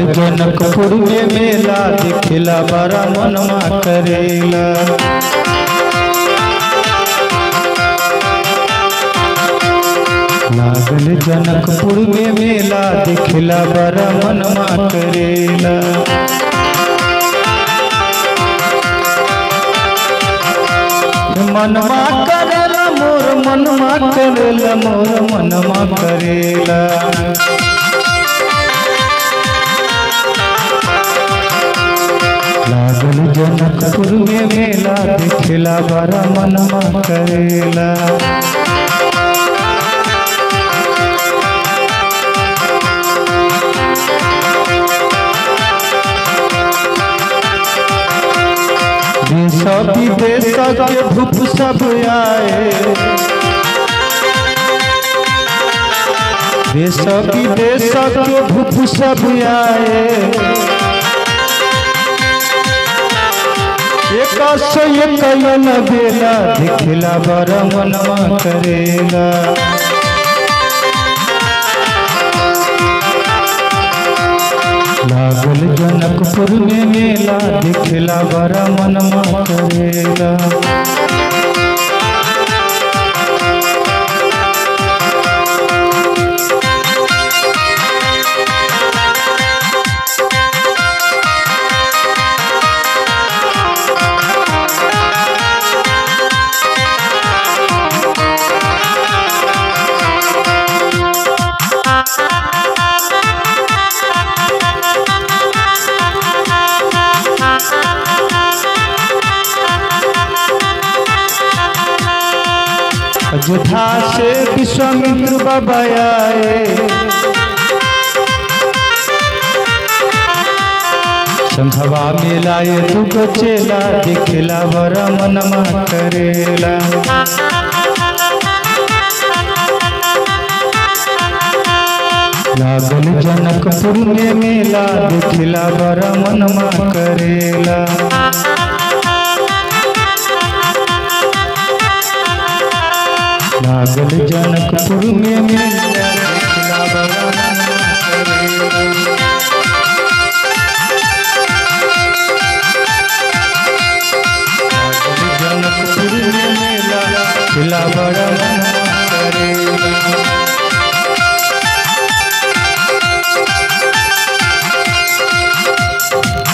लागल जनकपुर में मेला दिखला बड़ा मनमा करेला। लागल जनकपुर में मेला दिखला बड़ा मनमा करेला। मनमा करेला मोर मनमा करेला मोर मनमा करेला। लागल जनकपुर में मेला दिखला बड़ा मनमा करेला। देश विदेश के भूप सब आए, देश विदेश के भूप सब आए। एक सौ एक बेला दिखला बड़ा मनमा करेला। लागल जनकपुर में मेला दिखला बड़ा मनमा करेला। अयोध्या से विश्वामित्र बाबा आए, संघवा मिलाए दुगो चेला दिखला बड़ा मनमा करेला। लागल जनकपुर में मेला दिखला बड़ा मनमा करेला।